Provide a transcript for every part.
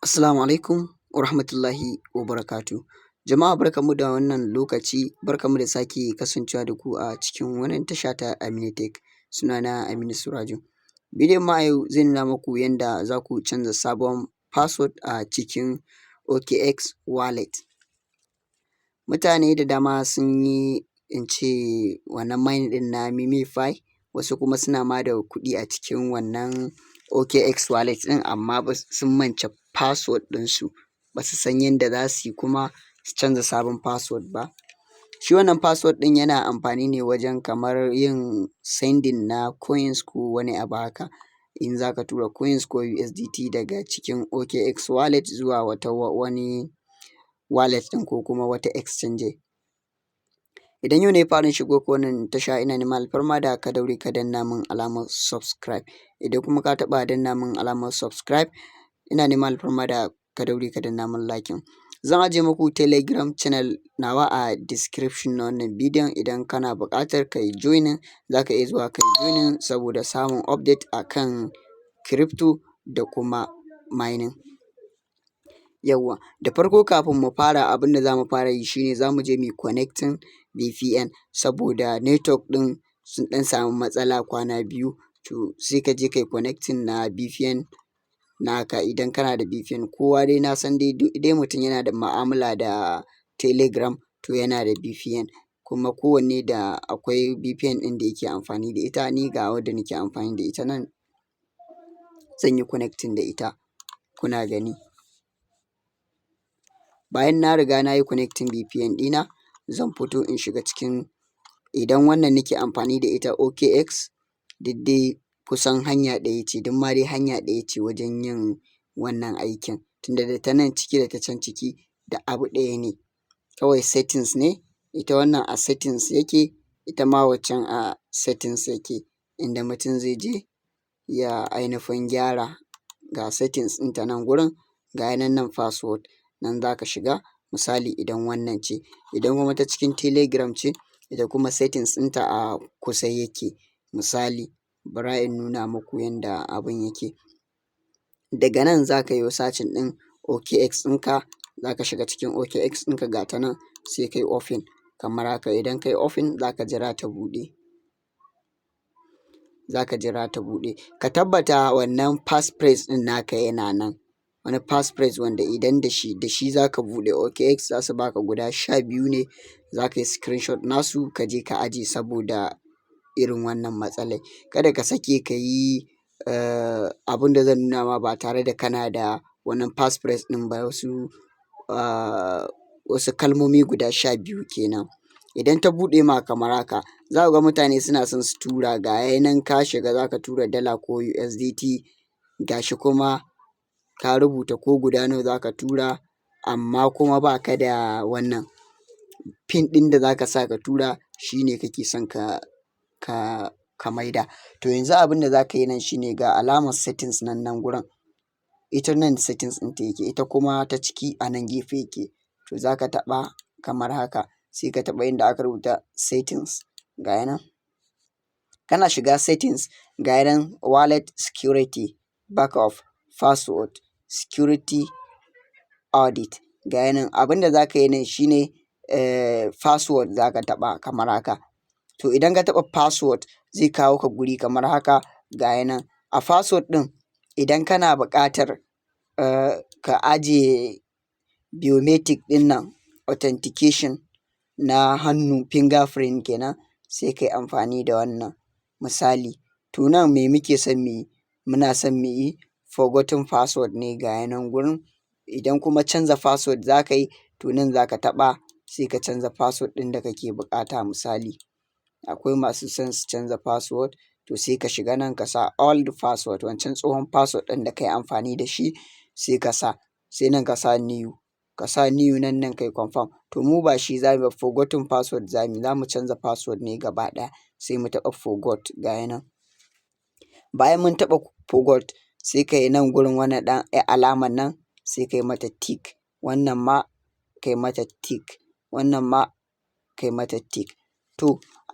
Assalamu alaikum wa rahmatullahi wa barakatuhu. Jama'a, barkanmu da wannan lokaci, barkanmu da sake kasancewa da ku a cikin wannan tasha ta Aminu Tech. Sunana Aminu Surajo. Bidiyon mu a yau zai nuna muku yanda za ku canza sabon password a cikin OKX wallet. Mutane da dama sun yi, in ce, wannan mining ɗin na MemeFi, wasu kuma suna ma da kuɗi a cikin wannan OKX wallet ɗin, amma sun mance password ɗinsu, ba su san yanda za su yi kuma su canza sabon password ba. Shi wannan password ɗin yana amfani ne wajen kamar yin sending na coins ko wani abu haka. In za ka tura coins ko USDT daga cikin OKX wallet zuwa wani wallet ɗin ko kuma wata exchange. Idan yau ne farin shigowarka wannan tasha, ina neman alfarma da ka daure ka danna min alamar subscribe. Idan kuma ka taɓa danna min alamar subscribe, ina neman alfarma da ka daure ka danna min liking. Zan ajiye muku Telegram channel nawa a description na wannan bidiyon. Idan kana buƙatar ka yi joining, za ka iya zuwa ka yi joining saboda samun update a kan crypto da kuma mining. Yawwa, da farko kafin mu fara, abin da za mu fara yi shi ne za mu je mu yi connecting VPN, saboda network ɗin sun ɗan samu matsala kwana biyu. To, sai ka je ka yi connecting na VPN naka idan kana da VPN. Kowa dai na san dai duk dai mutum yana da ma'amala da Telegram, to yana da VPN, kuma kowanne da akwai VPN ɗin da yake amfani da ita. Ni ga wadda nake amfani da ita nan, zan yi connecting da ita, kuna gani. Bayan na riga na yi connecting VPN ɗina, zan fito in shiga cikin, idan wannan nake amfani da ita, OKX, duk dai kusan hanya ɗaya ce, duk ma dai hanya ɗaya ce wajen yin wannan aikin, tunda da ta nan ciki da ta can ciki da abu ɗaya ne, kawai settings ne. Ita wannan a settings yake, ita ma waccan a settings yake, inda mutum zai je ya ainifin gyara. Ga settings ɗinta nan gurin, ga ya nan, nan password nan za ka shiga, misali idan wannan ce. Idan kuma ta cikin Telegram ce, ita kuma settings ɗinta a kusa yake. Misali, bara in nuna muku yanda abun yake. Daga nan za ka yo searching ɗin OKX ɗinka, za ka shiga cikin OKX ɗinka, ga ta nan, sai kai open kamar haka. Idan kai open, za ka jira ta buɗe. Za ka jira ta buɗe. Ka tabbata wannan passphrase ɗin naka yana nan. Wani passphrase wanda idan da shi za ka buɗe OKX, za su baka guda 12 ne, za ka yi screenshot nasu ka je ka aje saboda irin wannan matsalai. Kada ka sake ka yi abun da zan nuna ma ba tare da kana da wannan passphrase ɗin ba, wasu kalmomi guda 12 kenan. Idan ta buɗe ma kamar haka, za ku ga mutane suna son su tura, ga ya nan ka shiga za ka tura dala ko USDT, ga shi kuma ka rubuta ko guda nawa za ka tura, amma kuma ba ka da wannan pin ɗin da za ka sa ka tura, shi ne kake son ka maida. To, yanzu abin da za ka yi nan shi ne ga alamar settings nan, nan gurin. Ita nan settings ɗinta yake, ita kuma ta ciki a nan gefe yake. To, za ka taɓa kamar haka, sai ka taɓa inda aka rubuta settings, ga ya nan. Kana shiga settings, ga ya nan wallet security, backup, password, security audit, ga ya nan. Abin da za ka yi nan shi ne password za ka taɓa kamar haka. To, idan ka taɓa password, zai kawo ka guri kamar haka, ga ya nan. A password ɗin, idan kana buƙatar ka ajiye biometric ɗin nan, authentication na hannu, fingerprint kenan, sai kai amfani da wannan, misali. To, nan me muke son mu yi? Muna son mu yi forgotten password ne, ga ya nan gurin. Idan kuma canza password za ka yi, to nan za ka taɓa, sai ka canza password ɗin da kake buƙata. Misali, akwai masu son su canza password, to sai ka shiga nan ka sa old password, wancan tsohon password ɗin da ka yi amfani da shi sai ka sa, sai nan ka sa new, ka sa new nan, nan kai confirm. To, mu ba shi za mu yi ba, forgotten password za mu yi, za mu canza password ne gaba ɗaya, sai mu taɓa forgot, ga ya nan. Bayan mun taɓa forgot, sai ka yi nan gurin wannan ɗan alamar nan, sai kai mata tick, wannan ma kai mata tick, wannan ma kai mata tick. To,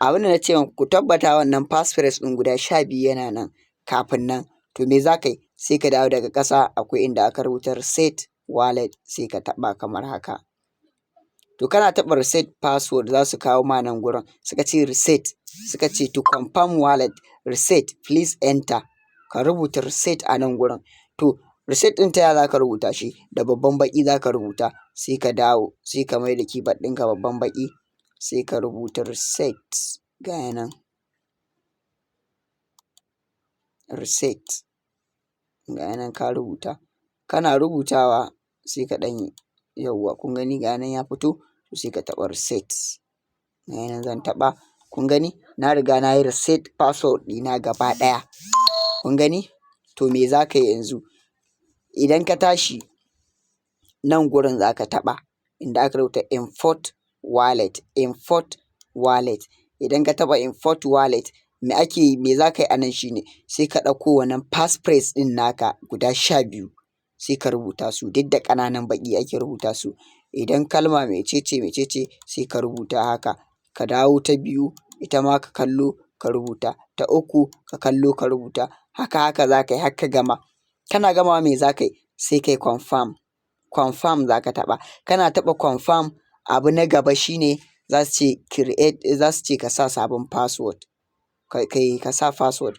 abin da na ce muku, ku tabbata wannan passphrase ɗin guda 12 yana nan kafin nan. To me za ka yi? Sai ka dawo daga ƙasa, akwai inda aka rubuta "reset wallet", sai ka taɓa kamar haka. To kana taɓa reset password, za su kawo ma nan gurin, suka ce reset, suka ce "To confirm wallet reset, please enter", ka rubuta "reset" a nan gurin. To reset ɗin ta ya za ka rubuta shi? Da babban baƙi za ka rubuta. Sai ka dawo, sai ka maida keyboard ɗinka babban baƙi, sai ka rubuta "reset". Ga ya nan "reset", ga ya nan ka rubuta. Kana rubutawa sai ka ɗan yi, yawwa, kun gani, ga ya nan ya fito. To sai ka taɓa reset. Ga ya nan zan taɓa, kun gani, na riga na yi reset password ɗina gaba ɗaya, kun gani. To me za ka yi yanzu? Idan ka tashi, nan gurin za ka taɓa inda aka rubuta "import wallet". Import wallet, idan ka taɓa import wallet, me ake yi? Me za ka yi a nan shine sai ka ɗauko wannan passphrase ɗin naka guda 12, sai ka rubuta su. Duk da ƙananan baƙi ake rubuta su. Idan kalma mecece mecece, sai ka rubuta haka. Ka dawo ta biyu, ita ma ka kallo ka rubuta. Ta uku, ka kallo ka rubuta. Haka haka za ka yi har ka gama. Kana gamawa, me za ka yi? Sai kai confirm. Confirm za ka taɓa. Kana taɓa confirm, abu na gaba shine za su ce create, za su ce ka sa sabon password. Kai ka sa password.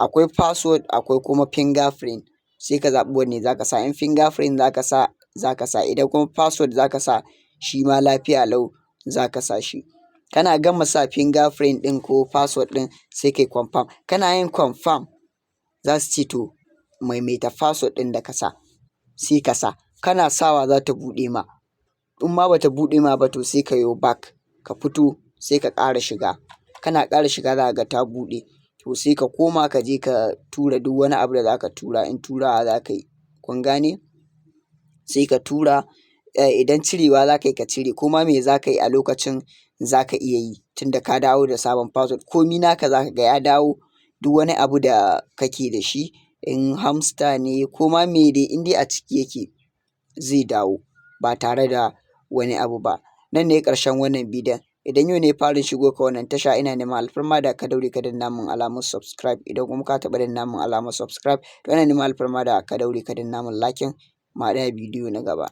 Akwai password, akwai kuma fingerprint. Sai ka zaɓi wanne za ka sa. In fingerprint za ka sa, za ka sa. Idan kuma password za ka sa, shi ma lafiya lau za ka sa shi. Kana gama sa fingerprint ɗin ko password ɗin, sai kai confirm. Kana yin confirm, za su ce to maimaita password ɗin da ka sa. Sai ka sa. Kana sawa za ta buɗe ma. In ma bata buɗe ma ba, to sai ka yo back, ka fito, sai ka ƙara shiga. Kana ƙara shiga, za ka ga ta buɗe. To sai ka koma ka je ka tura duk wani abu da za ka tura, in turawa za ka yi. Kun gane? Sai ka tura. Idan cirewa za ka yi, ka cire. Ko ma me za ka yi a lokacin, za ka iya yi tunda ka dawo da sabon password. Komi naka za ka ga ya dawo. Duk wani abu da kake da shi, in Hamster ne ko ma me dai, in dai a ciki yake, zai dawo ba tare da wani abu ba. Nan ne ƙarshen wannan bidiyon. Idan yau ne farin shigo ka wannan tasha, ina neman alfarma da ka daure ka danna mun alamar subscribe. Idan kuma ka taɓa danna mun alamar subscribe, to ina neman alfarma da ka daure ka danna mun liking. Mu haɗu a bidiyo na gaba.